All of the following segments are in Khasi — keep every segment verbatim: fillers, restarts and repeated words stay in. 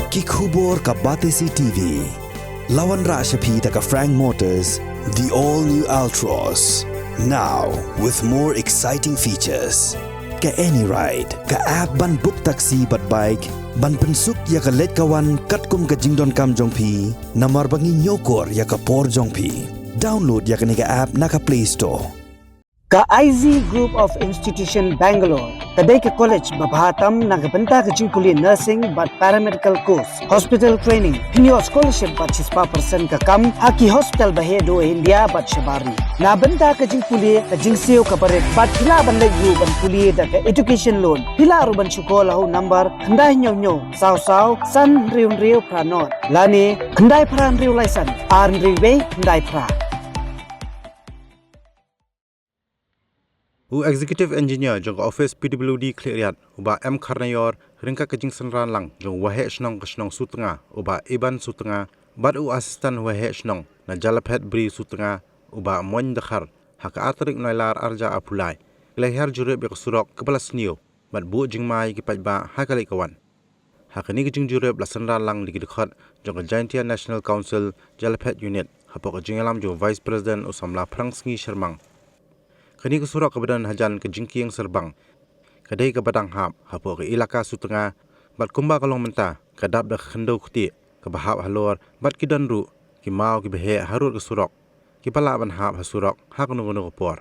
Ki khubor ka Batesi T V. La wanrah sha phi da ka Frank Motors, the all new Altroz. Now with more exciting features. Ka AnyRide, ka app ban book taxi bad bike, ban pynsuk ïa ka leit ka wan katkum ka jingdonkam jong phi, namar ba ngi ñiewkor ïa ka por jong phi. Download ïa kane ka app na ka Play Store. Ka I Z Group of Institution Bangalore ka dei ka college ba bha tam na ka bynta ka jingpule nursing bad paramedical course, hospital training, pynïoh scholarship bad shispah percent ka kam ha ki hospital ba heh duh India bad shabar ri. Na bynta ka jingpule ka jingsiew ka barit bad phi lah ban leit ruh ban pule da ka education loan. Phi lah ruh ban shukor ha u number khyndai hynñiew hynñiew saw saw san hynriew hynriew phra nod lane khyndai phra hynriew lai san ar hynriew wei khyndai phra. U Executive Engineer jong ka Office P W D Khliehriat, u Bah M Kharnaior, ryngkat ka jingsynran lang jong u Waheh Shnong ka shnong Sutnga, u Bah Iban Sutnga, bad u Assistant Waheh Shnong na Jalaphet Bri Sutnga, u Bah Moin Dkhar, ha ka ar tarik Nailar arhajar arphew lai, ki la hiar jurip ïa ka surok kaba la sniew bad buh jingma ïa ki paidbah ha ka leit ka wan. Ha kane ka jingjurip la synran lang da ki dkhot jong ka Jaintia National Council Jalaphet Unit, hapoh ka jingïalam jong u Vice President u samla Phrangsngi Shermang. Kane ka surok kaba don hajan ka Jingkieng Serbang ka dei kaba dang hap hapoh ka ilaka Sutnga, bad kumba ka long mynta ka dap da ka khyndew ktieh kaba hap halor, bad ki don ruh ki maw kiba heh harud ka surok, kiba lah ban hap ha surok ha kano kano ka por.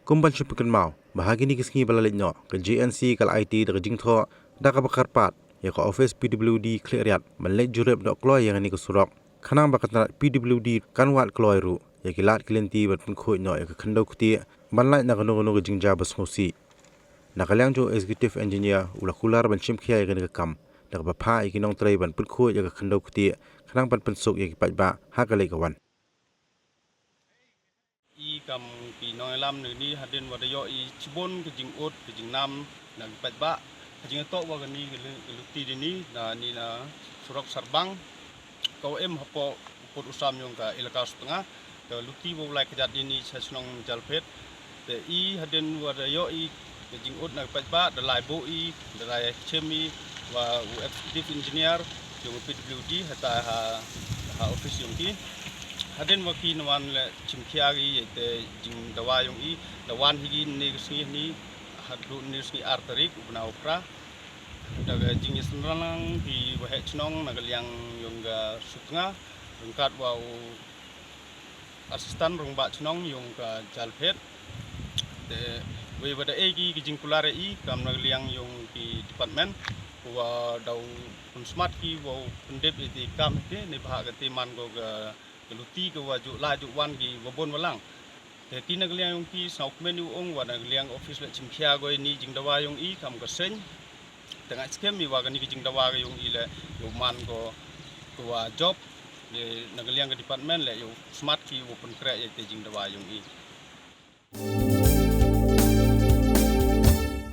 Kum ban shu pynkynmaw ba ha kine ki sngi ba la leit noh, ka J N C ka la aiti da ka jingthoh da kaba kyrpad ïa ka Office P W D Khliehriat ban leit jurip noh kloi ïa kane ka surok, khnang ba ka tnat P W D kan wad kloi ruh ïa ki lad ki lynti ban pynkhuid noh ïa ka khyndew ktieh ban lait na kano kano ka jingjia ba sngewsih. Na ka liang jong u Executive Engineer, u la kular ban shim khia ïa kane ka kam da kaba phah ïa ki nongtrei ban pynkhuid ïa ka khyndew ktieh, khnang ban pynsuk ïa ki paidbah ha ka leit ka wan. I kam ki nongïalam ne ni, hadien wa da ïoh i shibun ka jingud ka jingnam na ki paidbah. Ka jingïatoh wa kani ka lu-, ka luti dini na ni na surok Sarbang, ka wa em hapoh u pud u sam yong ka ilaka Sutnga, ka luti wa u lai kjat dini sha shnong Jalphet. Te i hadien wa da ïoh i ka jingud na ki paidbah, da lai buh i, da lai shim i wa u Executive Engineer yong u P W D hata ha, ha office yong ki. Hadien wa ki na wan leit shim khia ki ïa te jingdawa yong i, da wan hi ki ne ka sngi ni, haduh ne ka sngi ar tarik u bnai u phra. Da ka jingïasynran lang ki Waheh Shnong na ka liang yong ka Sutnga ryngkat wa u Assistant Rangbah Shnong yong ka Jalphet. Te wei wa da ei ki, ki jingkular i kam na ka liang yong ki department, wa da u pynsmat ki wa u pyndep i te kam te ne bha ka te man ko ka, ka luti ka wa ju la ju wan ki wa bun wa lang. Te ti na ka liang yong ki sngewkmen u ong wa na ka liang office leit shim khia ko i ni jingdawa yong i kam ka seng. Te nga skhem i wa kani ka jingdawa ka yong i leh ïoh man ko, ko wa job, ne na ka liang ka department leh ïoh smat ki wa pynkreh ïa te jingdawa yong i.